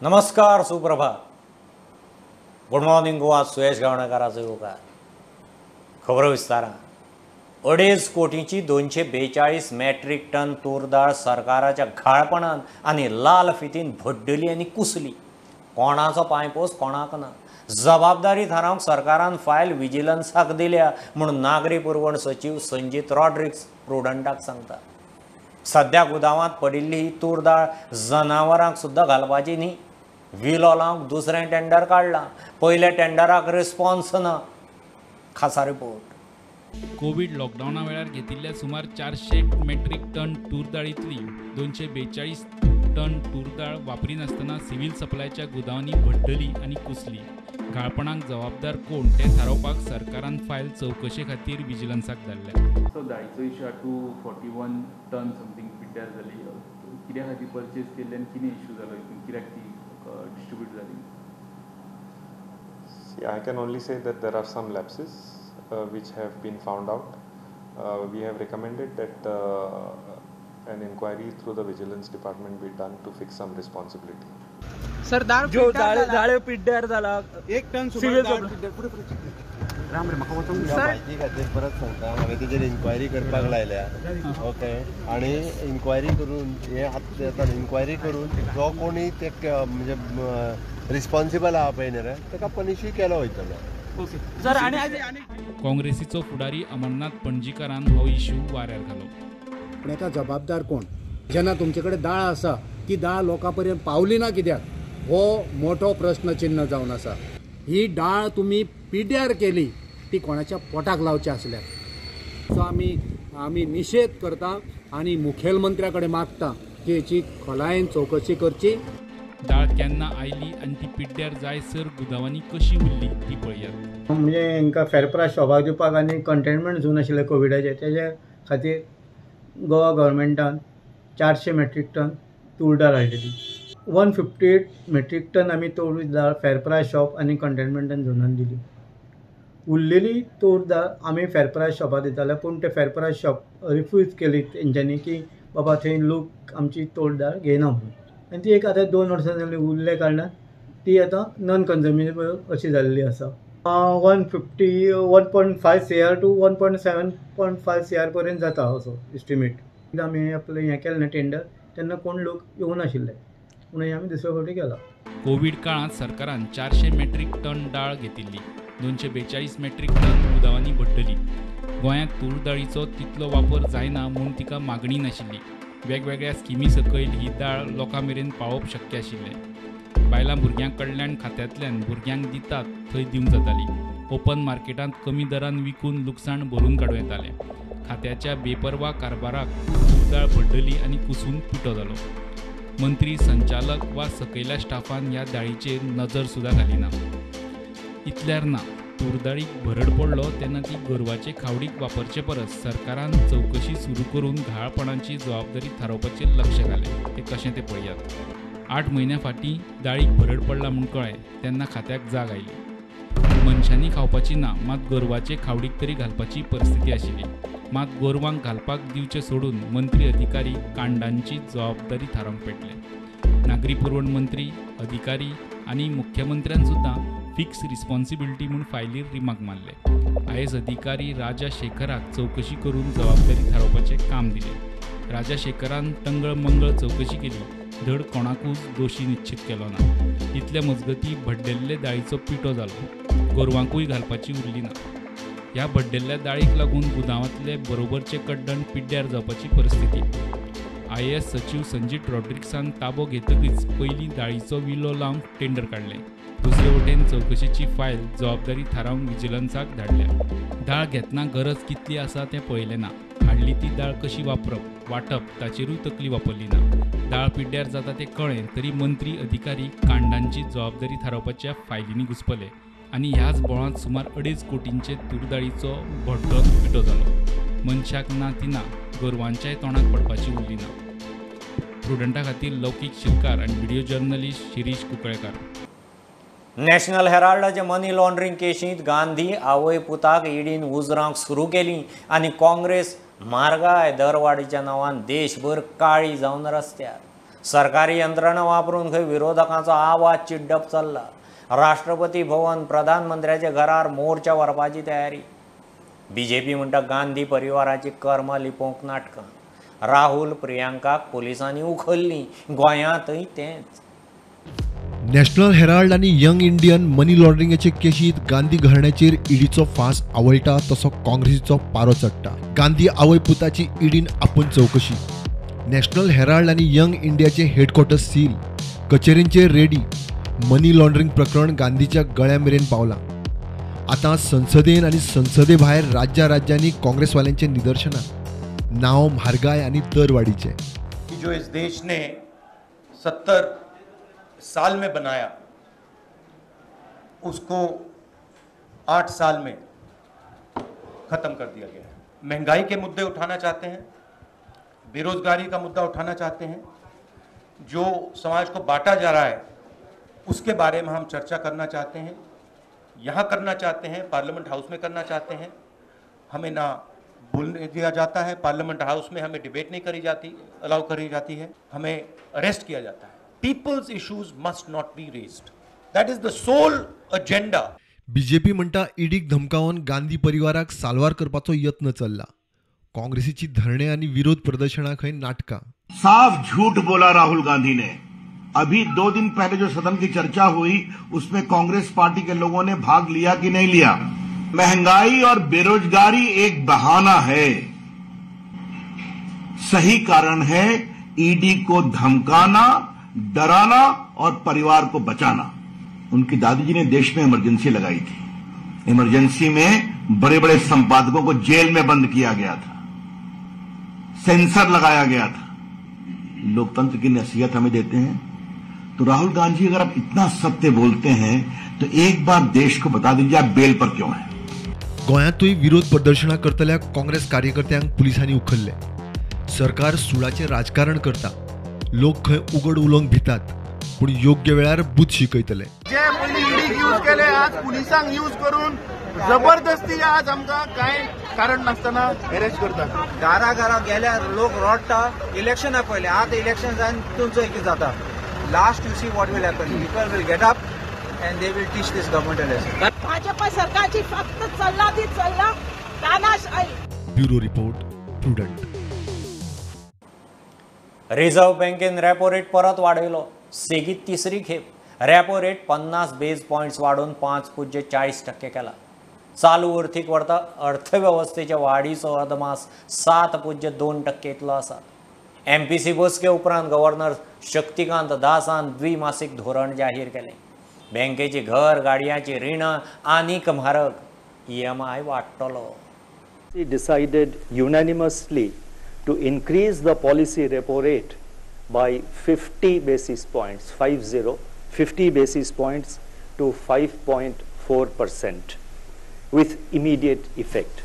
नमस्कार, सुप्रभात, good morning Goa. सुयश गावणेकाराचो येवकार. खबरो विस्तारान. 2.5 कोटींची 242 मेट्रीक टन तूर दाळ सरकाराच्या घाळपणान आनी लाल फितीन भड्डली आनी कुसली. कोणाचो पांयपोस कोणाक ना. जबाबदारी थारावंक सरकारान फायल विजिलन्साक दिल्या म्हूण नागरी पुरवण सचीव संजीत रॉड्रिक्स प्रुडंटाक सांगता. सद्या गुदावांत पडिल्ली ही तूर दाळ जनावरांक सुद्दां घालपाची न्ही. विलो लावंक दुसरें टेंडर काडलां. पयल्या टेंडराक रिस्पॉन्स ना. खासा रिपोर्ट. कोवीड लॉकडावना वेळार घेतिल्ल्या सुमार 400 मेट्रीक टन तूर दाळींतली 242 टन तूर दाळ वापरिनासतना सिव्हिल सप्लायच्या गुदावांनी भड्डली आनी कुसली. घाळपणाक जबाबदार कोण तें थारावपाक सरकारान फायल चवकशे खातीर विजिलन्साक धाडल्या. सो दाळीचो इशू 241 टन समथींग पिड्ड्यार जाली. कित्या खातीर परचेज केल्ली आनी कितें इशू जालो हितून, कित्याक ती डिस्ट्रिब्यूट जाली? See, I can only say that there are some lapses which have been found out. We have recommended that an inquiry through the vigilance department be done to fix some responsibility. Sir, दाळ जो दाळ पिड्ड्यार जाला 1 ton civil Ram रे म्हाका वचूंक म्हायती खातीर परत सांगता. हांवें तेजेर इन्क्वायरी करपाक लायल्या. ओके, आनी इन्क्वायरी करून हे आतां इन्क्वायरी करून जो कोणी ते म्हणजे रिस्पॉन्सिबल आहा पळय न्ही रे ताका पनिशूय केलो वयतलो. सर, आनी काँग्रेसीचो फुडारी अमरनाथ पणजीकारान हो इश्यू वाऱ्यार घालो. पूण हेका जबाबदार कोण? जेन्ना तुमचे कडेन दाळ आसा ती दाळ लोकां पर्यंत पावली ना कित्याक, हो मोठो प्रश्नचिन्ह जावन आसा. ही डाळ तुमी पिड्ड्यार केली ती कोणाच्या पोटाक लावची आसल्या. सो आमी निशेध करता आनी मुखेलमंत्र्या कडेन मागता की हेची खोलायेन चवकशी करची. दाळ केन्ना आयली आनी ती पिड्ड्यार जायसर गुदावांनी कशी उरली ती पळयात. म्हणजे हांकां फेर प्रायस शॉपाक दिवपाक आनी कंटेनमेंट झोन आशिल्लें कोविडाचें, तेजे खातीर गोवा गव्हर्मेंटान 400 मेट्रीक टन तूर दाळ हाडलेली. 158 मेट्रीक टन आमी तूर दाळ फेर प्रायस शॉप आनी कंटेनमेंट झोनान दिली. उरलेली तूर दाळ आमी फेर प्रायस शॉपाक दिताले, पूण ते फेर प्रायस शॉप रिफ्यूज केली तेंच्यांनी की बाबा थंय लोक आमची तूर दाळ घेयना म्हणून. आनी ती एक आतां 2 वर्सां जाली उरल्या कारणान ती आतां नॉन कन्ज्युमेबल अशी जाल्ली आसा. 1.5 CR to 1.75 CR पर्यंत जाता असो एस्टिमेट. आमी आपलें हें केलें ना टेंडर, तेन्ना कोण लोक येवनाशिल्ले म्हणून हें आमी दुसरे फावटी केलां. कोवीड काळांत सरकारान 400 मेट्रीक टन डाळ घेतिल्ली. 242 मेट्रीक टन गुदावांनी भड्डली. गोंयांत तूर दाळीचो तितलो वापर जायना म्हूण तिका मागणी नाशिल्ली. वेगवेगळ्या स्किमी सकयल ही दाळ लोकां मेरेन पावोवप शक्य आशिल्लें. बायलां भुरग्यां कल्याण खात्यांतल्यान भुरग्यांक दितात थंय दिवंक जाताली. ओपन मार्केटांत कमी दरान विकून लुकसाण भरून काडूं येतालें. खात्याच्या बेपर्वा कारभाराक तूर दाळ भड्डली आनी कुसून पिठो जालो. मंत्री, संचालक वा सकयल्या स्टाफान ह्या दाळीचेर नजर सुद्दां घाली ना. इतल्यार ना, तूर दाळीक भरड पडलो तेन्ना ती गोरवाचे खावडीक वापरचे परस सरकारान चवकशी सुरू करून घाळपणाची जबाबदारी थारावपाचेर लक्ष घालें. तें कशें तें पळयात. 8 म्हयन्या फाटीं दाळीक भरड पडला म्हूण कळ्ळें तेन्ना खात्याक जाग आयली. मनशांनी खावपाची ना, मात गोरवाचे खावडीक तरी घालपाची परिस्थिती आशिल्ली. मात गोरवांक घालपाक दिवचें सोडून मंत्री अधिकारी कांडांची जबाबदारी थारावंक पेटले. नागरी पुरवण मंत्री, अधिकारी आनी मुख्यमंत्र्यान सुद्दां फिक्स रिस्पॉन्सिबिलिटी म्हूण फायलीर रिमार्क मारले. IAS अधिकारी राजा शेखराक चवकशी करून जबाबदारी थारावपाचें काम दिलें. राजा शेखरान तंगळ मंगळ चवकशी केली, धड कोणाकूच दोशी निश्चित केलो ना. इतले मजगती भड्डेल्ले दाळीचो पिठो जालो. गोरवांकूय घालपाची उरली ना. ह्या भड्डेल्ल्या दाळीक लागून गुदावांतले बरोबरचे कड्डण पिड्ड्यार जावपाची परिस्थिती. IAS सचीव संजीत रॉड्रिक्सान ताबो घेतकीच पयलीं दाळीचो विलो लावंक टेंडर काडलें. दुसरे वटेन चवकशेची फायल जबाबदारी थारावंक विजिलन्साक धाडल्या. दाळ घेतना गरज कितली आसा तें पळयलें ना. हाडली ती दाळ कशी वापरप, वांटप ताचेरूय तकली वापरली ना. दाळ पिड्ड्यार जाता तें कळ्ळें तरी मंत्री अधिकारी कांडांची जबाबदारी थारावपाच्या फायलींनी घुसपले आनी ह्याच बोळांत सुमार 2.5 कोटींचे तूर दाळीचो भड्डोन पिठो जालो. मनशाक ना ती ना, गोरवांच्याय तोंडाक पडपाची उरली ना. प्रुडंटा खातीर लौकीक शिरकार आनी video journalist Shirish Kunkalekar. National हेराल्डाचे money laundering केशींत Gandhi आवय पुताक ईडीन उजरांक सुरू केली आनी काँग्रेस म्हारगाय दरवाडीच्या नांवान देशभर काळी जावन रस्त्यार. सरकारी यंत्रणा वापरून खंय विरोधकांचो आवाज चिड्डप चल्ला. राष्ट्रपती भवन प्रधानमंत्र्याच्या घरार मोर्चा व्हरपाची तयारी. बीजेपी म्हणटा गांधी परिवाराची कर्मां लिपोवंक नाटकां. राहुल प्रियांकाक पोलिसांनी उखल्ली. गोंयांतय तेंच. नॅशनल हेराल्ड आनी यंग इंडियन मनी लॉन्ड्रिंगाचे केशीत गांधी घराण्याचेर ईडीचो फांस आवळटा तसो काँग्रेसीचो पारो चडटा. गांधी आवय पुताची ईडीन आपूण चवकशी. नॅशनल हेराल्ड आनी यंग इंडियाचे हेडक्वॉर्टर्स सील, कचेरींचेर रेडी. मनी लॉन्ड्रिंग प्रकरण गांधीच्या गळ्या मेरेन पावलां. आतां संसदेन आनी संसदे भायर राज्या राज्यांनी काँग्रेसवाल्यांचे निदर्शनां. नांव म्हारगाय आनी दरवाडीचें. जो इस देश ने 70 साल में बनाया उसको 8 साल में खत्म कर दिया गया है. महंगाई के मुद्दे उठाना चाहते हैं, बेरोजगारी का मुद्दा उठाना चाहते हैं, जो समाज को बांटा जा रहा है उसके बारे में हम चर्चा करना चाहते हैं, यहाँ करना चाहते हैं, पार्लियामेंट हाउस में करना चाहते हैं. हमें ना बोलने दिया जाता है, पार्लियामेंट हाउस में हमें डिबेट नहीं करी जाती, अलाउ करी जाती है, हमें अरेस्ट किया जाता है. People's issues must not be raised. That is the sole agenda. BJP म्हणटा ईडीक धमकावन गांधी परिवाराक साल्वार करपाचो यत्न चल्ला. काँग्रेसीची धरणे आनी विरोध प्रदर्शनां खंय नाटकां. साफ झूठ बोला राहुल गांधी ने. अभी 2 दिन पहले जो सदन की चर्चा हुई उसमें कांग्रेस पार्टी के लोगों ने भाग लिया कि नहीं लिया? महंगाई और बेरोजगारी एक बहाना है, सही कारण है ईडी को धमकाना, डराना और परिवार को बचाना. उनकी दादाजी ने देश में इमरजेंसी लगाई थी. इमरजेंसी में बड़े बड़े संपादकों को जेल में बंद किया गया था, सेंसर लगाया गया था. लोकतंत्र की नसीहत हमें देते हैं. तो राहुल गांधी अगर आप इतना सत्य बोलते हैं तो एक बार देश को बता दीजिए आप बेल पर क्यों हैं. गोंयांतूय विरोध प्रदर्शनां करतल्या काँग्रेस कार्यकर्त्यांक पुलिसांनी उखल्ले. सरकार सुडाचें राजकारण करता. लोक खंय उगड उलोवंक भितात, पूण योग्य वेळार बूथ शिकयतले. जे पयलीं ईडीक यूज केले आज पुलिसांक यूज करून जबरदस्ती आज आमकां कांय कारण नासतना अरेस्ट करतात. घरा घरा गेल्यार लोक रडटा. इलेक्शना पयलें आतां इलेक्शन जावन तुमचो कितें जाता. Last you see what will happen. People will get up and they will teach this government a lesson. Bhajpa सरकारची फक्त चल्ला ती चल्ला तानाशाही. Bureau report, Prudent. Reserve बँकेन रेपो रेट परत वाडयलो. सेगीत तिसरी खेप रेपो रेट 50 बेस पॉयंट्स वाडोवन 5.40% केला. चालू अर्थीक वर्सा अर्थवेवस्थेच्या वाडीचो अदमास 7.2% इतलो आसा. एमपीसी बसके उपरांत गव्हर्नर शक्तिकांत दासान द्विमासिक धोरण जाहीर केलें. बँकेची घर गाडयांची रिणां आनीक म्हारग, ईएमआय वाडटलो. Decided unanimously to increase the policy repo rate by 50 basis points, 50 basis points to 5.4% with immediate effect.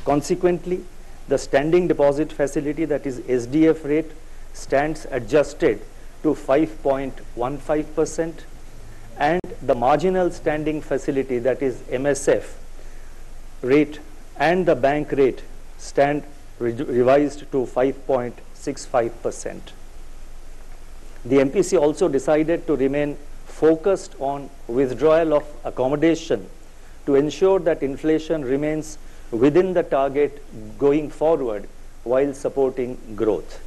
Consequently, the standing deposit facility, that is SDF rate, stands adjusted to 5.15% and the marginal standing facility, that is MSF rate, and the bank rate stand revised to 5.65%. The MPC also decided to remain focused on withdrawal of accommodation to ensure that inflation remains within the target going forward while supporting growth.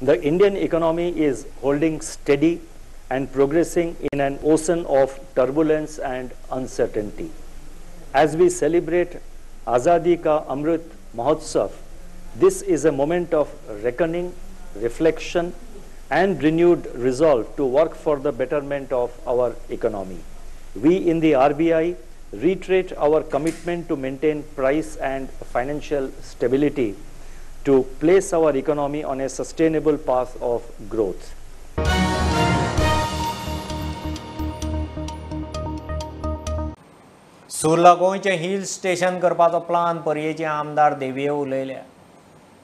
The Indian economy is holding steady and progressing in an ocean of turbulence and uncertainty. As we celebrate Azadi Ka Amrit Mahotsav, this is a moment of reckoning, reflection, and renewed resolve to work for the betterment of our economy. We in the RBI reiterate our commitment to maintain price and financial stability to place our economy on a sustainable path of growth. Surla गोंयचें hill station करपाचो plan पर्येचे आमदार देविये उलयल्या.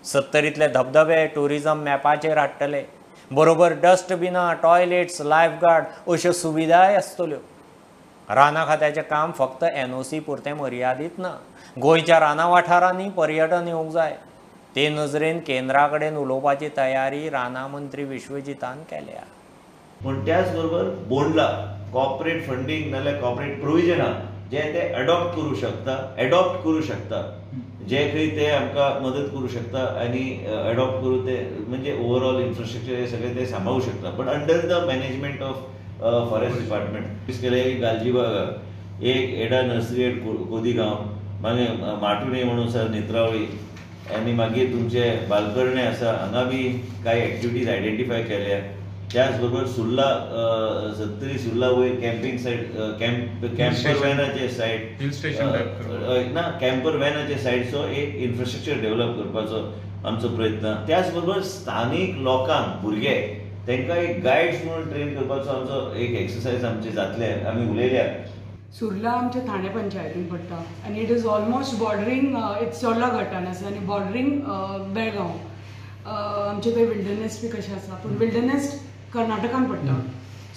सत्तरींतले धबधबे tourism मॅपाचेर हाडटले, बरोबर डस्टबिनां, toilets, lifeguard अश्यो सुविधाय आसतल्यो. रानां खात्याचें काम फक्त एनओसी पुरतें मर्यादीत ना, गोंयच्या रानां वाठारांनी पर्यटन येवंक जाय. ते नजरेन केंद्रा कडेन उलोवपाची तयारी रानां मंत्री विश्वजीतान केल्या. पूण त्याच बरोबर बोंडला कॉर्पोरेट फंडींग नाल्यार कॉर्पोरेट प्रोविजनां जे ते एडॉप्ट करूं शकता जे खंय ते आमकां मदत करूं शकता आनी एडॉप्ट करून ते म्हणजे ओवरऑल इन्फ्रास्ट्रक्चर हे सगळे ते सांबाळूं शकता, but under the management of forest department. केले गालजीबाग एक एडा नर्सरी एट कोदिगांव, मागीर माटुणे म्हणून आसा नेत्रावळी, आनी मागीर तुमचे बालकर्णे आसा, हांगा बी कांय एक्टिविटीज आयडेंटिफाय केल्या. त्याच बरोबर सुर्ला सत्तरी सुर्ला वयर कॅम्पिंग सायट, कॅम्पर व्हॅनाचे सायट ना, कॅम्पर व्हॅनाचे सायटचो एक इन्फ्रास्ट्रक्चर डेव्हलप करपाचो आमचो प्रयत्न. त्याच बरोबर स्थानीक लोकांक भुरगे तांकां एक गायड्स म्हणून ट्रेन करपाचो आमचो एक एक्सरसायज आमचे जातले, आमी उलयल्या. सुर्ला आमच्या ठाणे पंचायतीन पडटा आनी it is almost bordering, it's Chorla गटान आसा आनी बॉर्डरींग बेळगांव. आमचे थंय विल्डरनेस बी कशें आसा, पूण विल्डरनेस कर्नाटकान पडटा,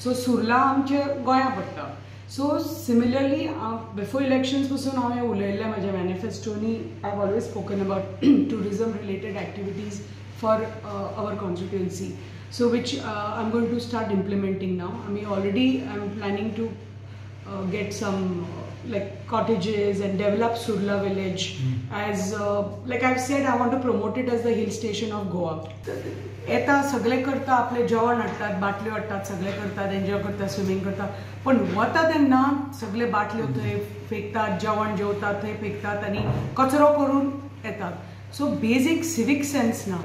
सो सुर्ला आमच्या गोंया पडटा. सो सिमिलरली बिफोर इलेक्शन्स पसून हांवें उलयल्लें म्हज्या मॅनिफेस्टोनी, I have always spoken about tourism related activities for our constituency, so which I am going to start implementing now. आमी already I am planning to get some like cottages and develop Surla village as like I've said, I want to promote it as the hill station of Goa. येता सगळे करता, आपले जेवण हाडटात, बाटल्यो हाडटात, सगळे करतात, एन्जॉय करतात, स्विमींग करतात, पण वता तेन्ना सगळे बाटल्यो थंय फेकतात, जेवण जेवतात थंय फेकतात आनी कचरो करून येतात. सो बेजीक सिवीक सेन्स ना,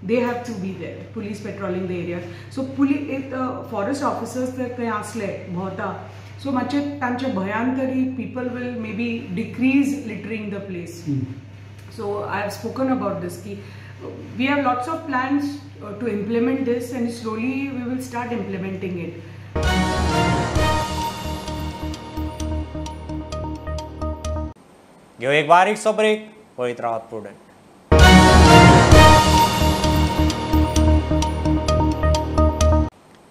they have to be there, police patrolling the areas. So police forest officers तर थंय आसले भोंवता, सो मातशे तांच्या भंयान तरी people will maybe decrease littering the place. So I have spoken about this की we have lots of plans to implement this and slowly we will start implementing it. घेऊ एक बारीकसो ब्रेक, पळयत रावात प्रुडंट.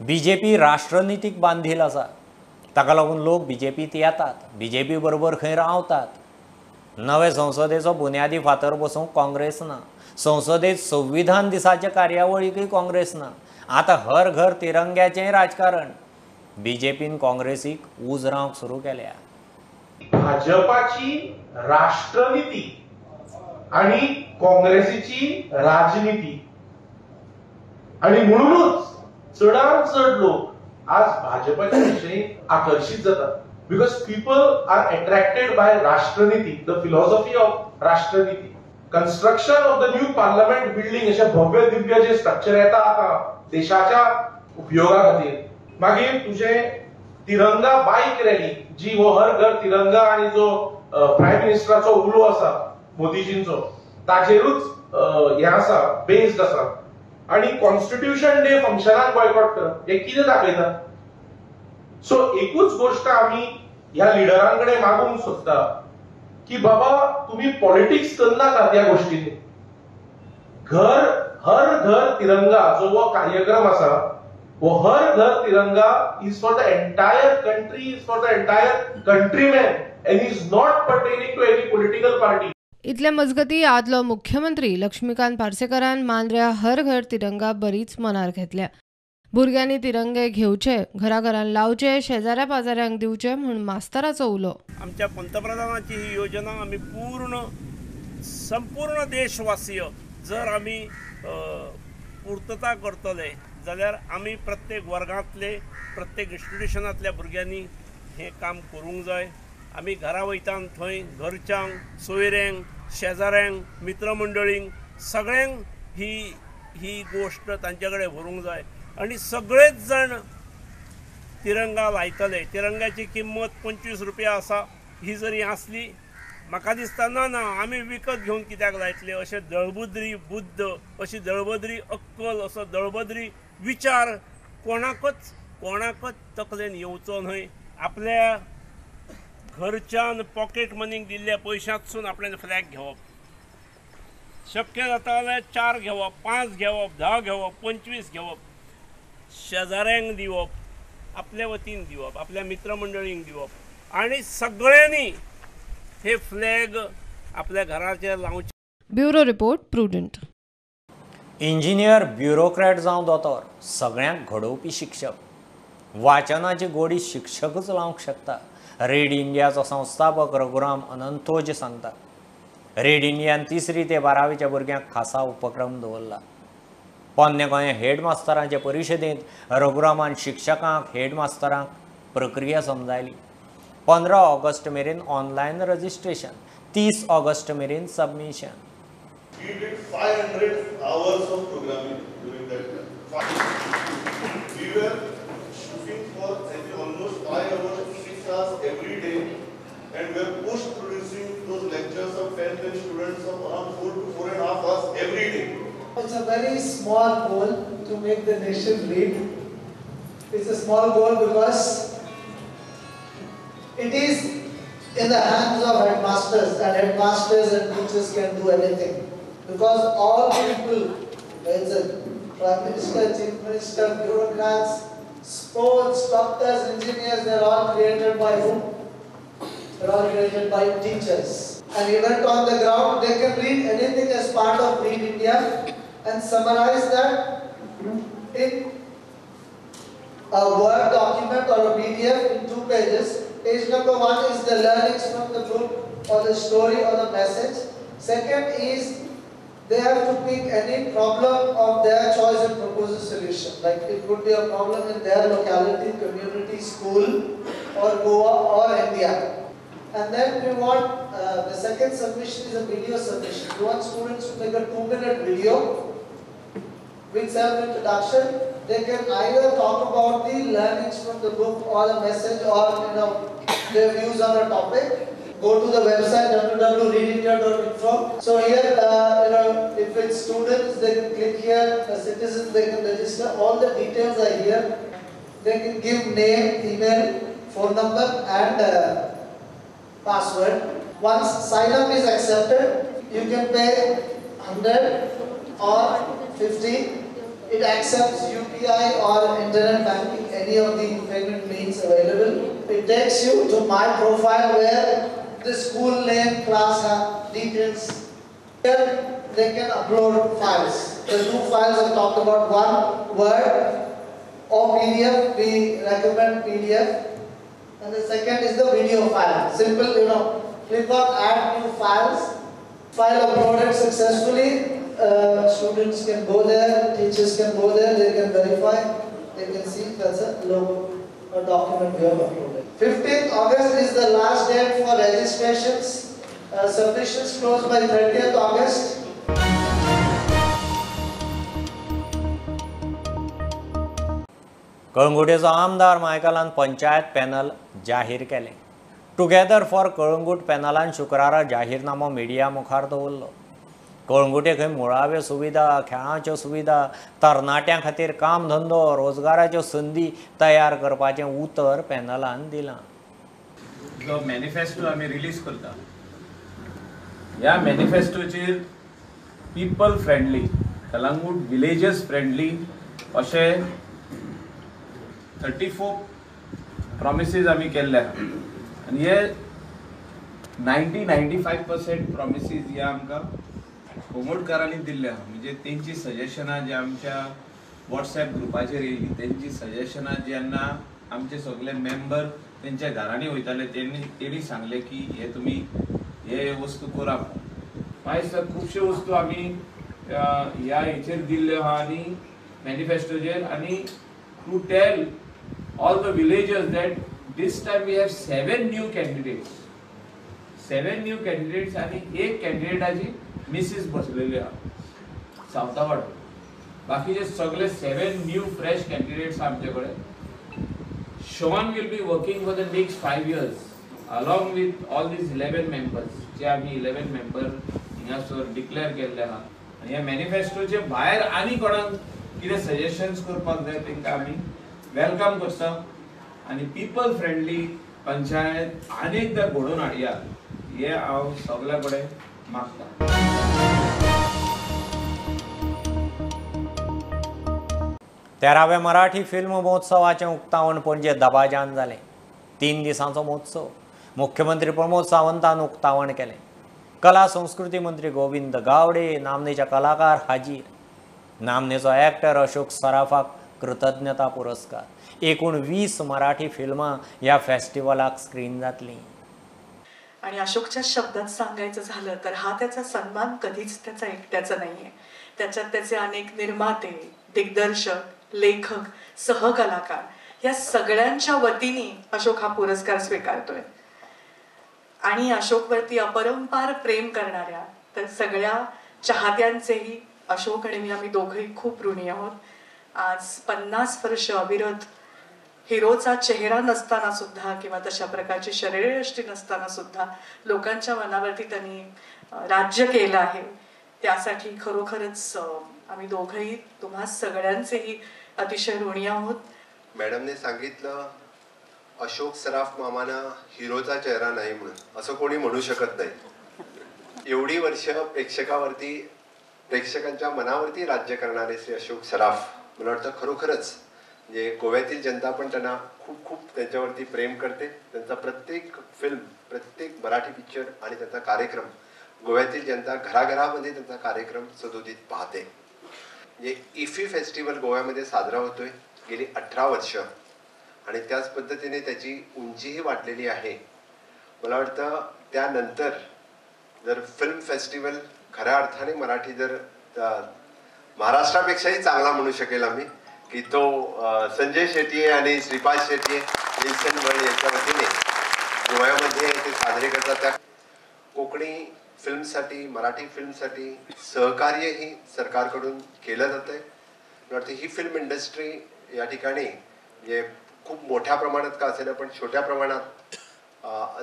बीजेपी राष्ट्रनितीक बांधील आसा, ताका लागून लोक बीजेपीत येतात, बीजेपी बरोबर खंय रावतात. नवे संसदेचो बुन्यादी फातर बसोवंक काँग्रेस ना, संसदेत संविधान दिसाच्या कार्यावळीकय काँग्रेस ना. आतां हर घर तिरंग्याचें राजकारण बीजेपीन काँग्रेसीक उजरावंक सुरू केल्या. भाजपाची राष्ट्रनीती आणि काँग्रेसीची राजनीती, आणि म्हणूनच चडांत चड लोक आज भाजपाच्या विषयी आकर्षित जातात, because people are attracted by राष्ट्रनीती, the philosophy of राष्ट्रनीती. Construction of the new parliament building अशें भव्य दिव्य जे स्ट्रक्चर येता आतां देशाच्या उपयोगा खातीर. मागीर तुजें तिरंगा बायक रॅली जी हो हर घर तिरंगा आनी जो प्रायम मिनिस्टराचो उलो आसा मोदीजींचो ताचेरूच हें आसा, बेस्ड आसा. आनी कॉन्स्टिट्युशन डे फंक्शनाक बॉयकॉट करप हें कितें दाखयता? सो एकूच गोष्ट आमी ह्या लिडरां कडेन मागूंक सोदता की बाबा तुम्ही पॉलिटिक्स करनाकात ह्या गोष्टींनी. घर हर घर तिरंगा जो हो कार्यक्रम आसा वो हर घर तिरंगा is for the entire country, is for the entire countryman and is not pertaining to any political party. इतले मजगती आदलो मुख्यमंत्री लक्ष्मीकांत पार्सेकरान मांद्र्या हर घर तिरंगा बरीच मनार घेतल्या. भुरग्यांनी तिरंगे घेवचे, घराघरान लावचे, शेजाऱ्या पाजाऱ्यांक दिवचे म्हूण मास्तराचो उलो. आमच्या पंतप्रधानाची ही योजना आमी पूर्ण संपूर्ण देशवासीय जर आमी पूर्तता करतले जाल्यार आमी प्रत्येक वर्गांतले प्रत्येक इन्स्टिट्युशनांतल्या भुरग्यांनी हें काम करूंक जाय. आमी घरा वयता थंय घरच्यांक, सोयऱ्यांक, शेजाऱ्यांक, मित्रमंडळींक सगळ्यांक ही ही गोष्ट तांचे कडेन व्हरूंक जाय आनी सगळेच जाण तिरंगा लायतले. तिरंग्याची किंमत 25 रुपया आसा, ही जरी आसली म्हाका दिसता ना ना आमी विकत घेवन कित्याक लायतले अशें दळबुद्री बुद्द, अशी दळबद्री अक्कल, असो दळबद्री विचार कोणाकच कोणाकच तकलेन येवचो न्हय. आपल्या घरच्यान पॉकेट मनीक दिल्ल्या पयशांतसून आपल्यान फ्लॅग घेवप, शक्य जाता जाल्यार 4 घेवप, 5 घेवप, 10 घेवप, 25 घेवप, शेजाऱ्यांक दिवप, आपल्या वतीन दिवप, आपल्या मित्रमंडळींक दिवप आनी सगळ्यांनी हे फ्लॅग आपल्या घराचेर लावचे. Bureau report, Prudent. Engineer, bureaucrat जावं दोतोर, सगळ्यांक घडोवपी शिक्षक. वाचनाची गोडी शिक्षकच लावंक शकता. रीड इंडियाचो संस्थापक रघुराम अनंतोज सांगता. रीड इंडियान 3री ते 12वीच्या भुरग्यांक खासा उपक्रम दवरला. पोन्ने गोंय हेडमास्तरांचे परिशदेंत रघुरामान शिक्षकांक, हेडमास्तरांक प्रक्रिया समजायली. 15 ऑगस्ट मेरेन ऑनलायन रजिस्ट्रेशन, 30 ऑगस्ट मेरेन submission. We did 500 hours of programming during that time. We were shooting for almost 5 hours to 6 hours every day, and we were post-producing those lectures of 10 students of around 4 to 4.5 hours every day. It's a very small goal to make the nation read. It's a small goal because it is in the hands of headmasters, and headmasters and teachers can do anything. Because all people, whether it's a prime minister, chief minister, bureaucrats, sports, doctors, engineers, they're all created by whom? They're all created by teachers. And even on the ground, they can read anything as part of Read India and summarize that in a Word document or a PDF in 2 pages. Page number 1 is the learnings from the book or the story or the message. Second is they have to pick any problem of their choice and propose a solution. Like it could be a problem in their locality, community, school, or Goa or India. And then we want, the second submission is a video submission. We want students to make a 2-minute video with self-introduction. They can either talk about the learnings from the book or the message or, you know, their views on a topic. Go to the website www.readindia.info. So here, you know, if it's students, they can click here. The citizens, they can register. All the details are here. They can give name, email, phone number, and password. Once sign up is accepted, you can pay 100 or 50. It accepts UPI or internet banking, any of the payment means available. It takes you to my profile where the school name, class details. Here they can upload files. The 2 files I've talked about, one Word or PDF. We recommend PDF. And the second is the video file. Simple, you know, click on add new files. File uploaded successfully. Students can go there, teachers can go there, they can verify, they can see that's a logo or document we have uploaded. 15th August is the last date for registrations. Submissions close by 30th August. कळंगुटेचो आमदार मायकलान panchayat panel जाहीर केलें. Together for Calangute पॅनलान शुक्रारा जाहीरनामो media मुखार दवरलो. कळंगुटे खंय मुळाव्यो सुविधा, खेळाच्यो सुविधा, तरणाट्यां खातीर काम धंदो, रोजगाराच्यो संदी तयार करपाचें उतर पॅनलान दिलां. जो मॅनिफेस्टो आमी रिलीज करता, ह्या मॅनिफेस्टोचेर people friendly, Calangute villages friendly अशें 34 प्रॉमिसीज आमी केल्ले आहा आनी हे 90-95% प्रॉमिसीज हे आमकां कोमोडकारांनी दिल्ले आहा. म्हणजे तेंची सजेशनां जी आमच्या वॉट्सएप ग्रुपाचेर येयली, तेंची सजेशनां जेन्ना आमचे सगळे मेंबर तेंच्या घरांनी वयताले तेणी सांगलें की हे तुमी हे वस्तू करा. मागीर सर खुबश्यो वस्तू आमी ह्या हेचेर दिल्ल्यो आहा आनी मॅनिफेस्टोचेर. आनी to tell all the villagers that this time we have 7 new candidates, 7 new candidates आनी एक कॅन्डिडेटाची मिसीस बसलेली आहा सावतावाडो. बाकीचे सगळे 7 न्यू फ्रेश कॅन्डिडेट्स आमचे कडेन. Sean will be working for the next 5 years along with all these 11 members जे आमी 11 मेंबर हिंगासर डिक्लेअर केल्ले आहा. आनी ह्या मॅनिफेस्टोचे भायर आनी कोणाक कितें सजेशन्स करपाक जाय तांकां आमी welcome करता आनी पीपल फ्रेंडली पंचायत आनी एकदां घडोवन हाडया हें हांव सगल्या कडेन मागता. 13व्या मराठी फिल्म महोत्सवाचें उक्तावण पणजे दबाज्यान जालें. 3 दिसांचो महोत्सव मुख्यमंत्री प्रमोद सावंतान उक्तावण केलें. कला संस्कृती मंत्री गोविंद गावडे, नामनेचे कलाकार हाजीर. नामनेचो ॲक्टर अशोक सराफाक कृतज्ञता पुरस्कार. एकूण 20 मराठी फिल्मां ह्या फेस्टिवलाक स्क्रीन जातलीं. आणि अशोकच्या शब्दात सांगायचं झालं तर हा त्याचा सन्मान कधीच त्याचा एकट्याचा नाही आहे. त्याच्यात त्याचे अनेक निर्माते, दिग्दर्शक, लेखक, सहकलाकार या सगळ्यांच्या वतीने अशोक हा पुरस्कार स्वीकारतोय. आणि अशोकवरती अपरंपार प्रेम करणाऱ्या तर सगळ्या चाहत्यांचेही अशोक आणि मी आम्ही दोघंही खूप ऋणी आहोत. आज 50 वर्ष अविरत हिरोचा चेहरा नसताना सुद्धा किंवा तशा प्रकारची शरीरयष्टी नसताना सुद्धा लोकांच्या मनावरती त्यांनी राज्य केलं आहे. त्यासाठी खरोखरच आम्ही दोघंही तुम्हा सगळ्यांचेही अतिशय ऋणी आहोत. मॅडमने सांगितलं अशोक सराफ मामांना हिरोचा चेहरा नाही म्हणून, असं कोणी म्हणू शकत नाही. एवढी वर्ष प्रेक्षकावरती, प्रेक्षकांच्या मनावरती राज्य करणारे श्री अशोक सराफ, मला वाटतं खरोखरच म्हणजे गोव्यातील जनता पण त्यांना खूप खूप त्यांच्यावरती प्रेम करते. त्यांचा प्रत्येक फिल्म, प्रत्येक मराठी पिक्चर आणि त्यांचा कार्यक्रम गोव्यातील जनता घराघरामध्ये त्यांचा कार्यक्रम सदोदित पाहते. म्हणजे इफी फेस्टिवल गोव्यामध्ये साजरा होतोय गेली 18 वर्ष आणि त्याच पद्धतीने त्याची उंचीही वाढलेली आहे. मला वाटतं त्यानंतर जर फिल्म फेस्टिवल खऱ्या अर्थाने मराठी जर महाराष्ट्रापेक्षाही चांगला म्हणू शकेल आम्ही की तो संजय शेट्टी आणि श्रीपाद शेट्टी विल्सन वर्ल्ड यांच्या वतीने गोव्यामध्ये ते साजरे करतात. त्या कोकणी फिल्मसाठी, मराठी फिल्मसाठी सहकार्यही सरकारकडून केलं जातं आहे. मला वाटतं ही फिल्म इंडस्ट्री या ठिकाणी म्हणजे खूप मोठ्या प्रमाणात का असेल पण छोट्या प्रमाणात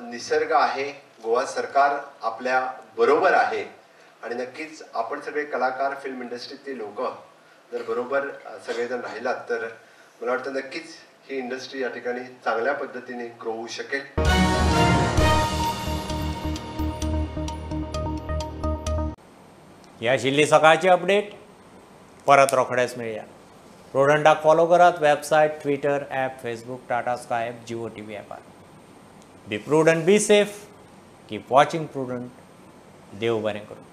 निसर्ग आहे, गोवा सरकार आपल्या बरोबर आहे आणि नक्कीच आपण सगळे कलाकार, फिल्म इंडस्ट्रीतली लोक जर बरोबर सगळेजण राहिलात तर मला वाटतं नक्कीच ही इंडस्ट्री या ठिकाणी चांगल्या पद्धतीने ग्रो होऊ शकेल. ही आशिल्ली सकाळची अपडेट. परत रोखडेच मेळया. प्रुडंटाक फॉलो करात website, Twitter app, Facebook, Tata Sky app, Jio TV ॲपार. Be prudent, be safe, keep watching Prudent. देव बरें करूं.